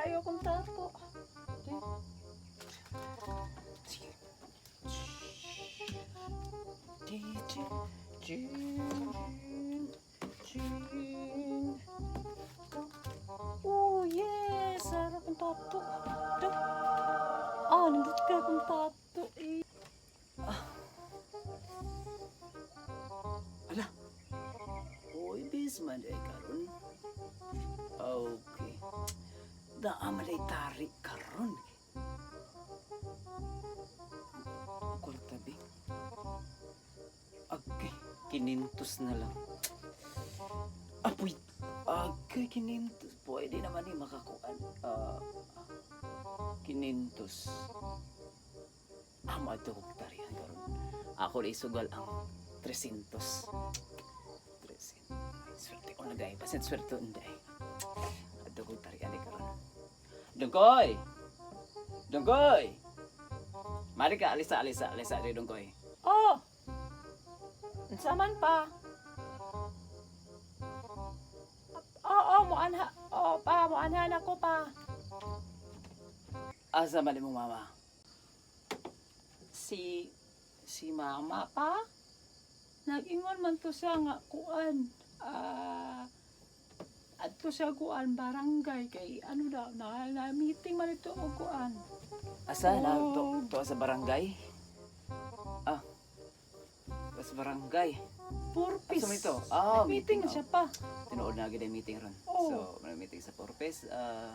Kayo kong tato. Sige. Di, di, chin, chin. Oh, yes! Sarap akong tato. Do. Ah, nindot ka akong tato eh. Ala. Uy, bis man ay karon. Okay. Daa man ay tari karon. Kwarta bi. Okay, kinintos na lang. Apoy. Okay, kinintos. Pwede naman ni makakuan. Ah, kinintos. Ah, maadto kog tarihan karon. Ako na isugal ang 300. 300. Swerte ko na dahil. Basin swerte ko dahil. Adto kog tarihan ni karon. Dungkoy! Dungkoy! Mari ka, alisa, alisa, alisa, di Dungkoy. Oh! Unsa man pa? Oo, mo anha. Oh, pa, mo anha na ko pa. Asa man mo mama? Si mama pa. Nag-ingon man to siya nga kuan. Ah, adto siya kuan barangay kay ano daw na meeting man ito og kuan. Asa na to, Oh. to sa barangay? Ah. Sa barangay. Purpose. Asa man ito? Ah, meeting meeting, siya pa. Tinuod na gid ang meeting ron. Oh. So, may meeting sa Porpes. Ah,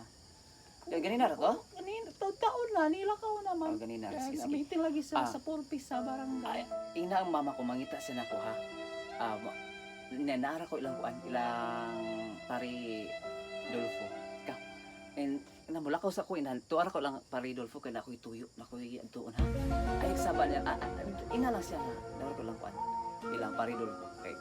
uh, ganina ra to? Kanin taon na nila ka naman. Oh, ganina. Sige, Kaya sige. meeting lagi sa Ah. sa purpose sa barangay. Ay, ina ang mama ko mangita sa nako ha. Ah, nara ko ilang kuan, ilang pari Dolfo. Ka. And namulakaw sa ko ina, tuara ko lang pari Dolfo kay nakoy tuyo, nakoy adtuon ha. Ay saba niya, ah, ah, ina lang siya na. Nara ko lang kuan. Ilang pari Dolfo kay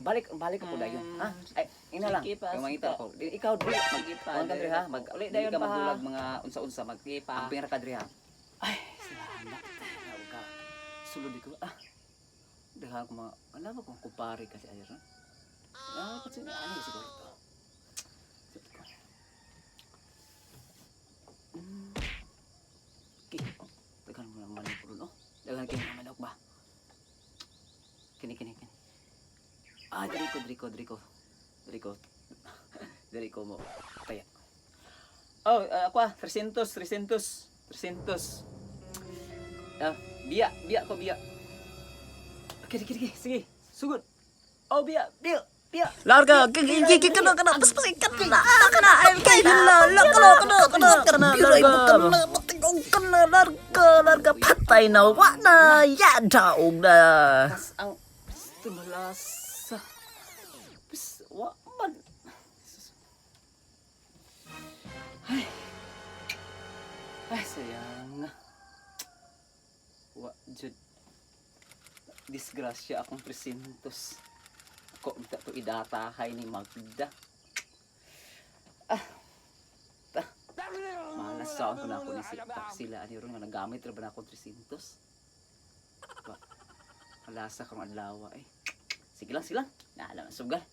balik balik ako dayon ha. Ay ina lang. Sige pa, Kay mangita sige. ako. Di, ikaw dili mag Sige pa, kuan ka diri ha, mag Uli dili dayon ka pa, ha. magdulag mga unsa-unsa mag Sige pa. amping ra ka diri ha. Ay, salamat. Nawag ka. Sulod ko. Ah. Daghan ko mga, alam mo kung kumpare kasi ay ron. Ah, kasi ano siguro to. Sabi ko. Okay. Daghan mo ng manok ron, oh. Daghan kayo ng manok ba? Kini, kini, kini. Ah, diri ko, diri ko, diri ko. Diri ko. Diri ko mo. Taya. Oh, ako ah, 300, 300, 300. Ah, biya, biya ko, biya. Okay, okay, okay, sige, sugod. Oh, biya, biya, biya. Larga, kana kana pas pas kana kana kana la kana kana kana kana larga kana larga larga patay na wa na ya daog na. Tas ang tumalasa. Pis, wa man. Ay. Ay, sayang. Wa, jud. Disgrasya akong presintos. Ako, bita to idatahay ni Magda. Ah. Ta. Malas sa ko na ako ni si sila ani ron nga nagamit ra ba na akong 300. Ba. Malasa karong adlaw eh. Sige lang, sige lang. Naalam ang sugal.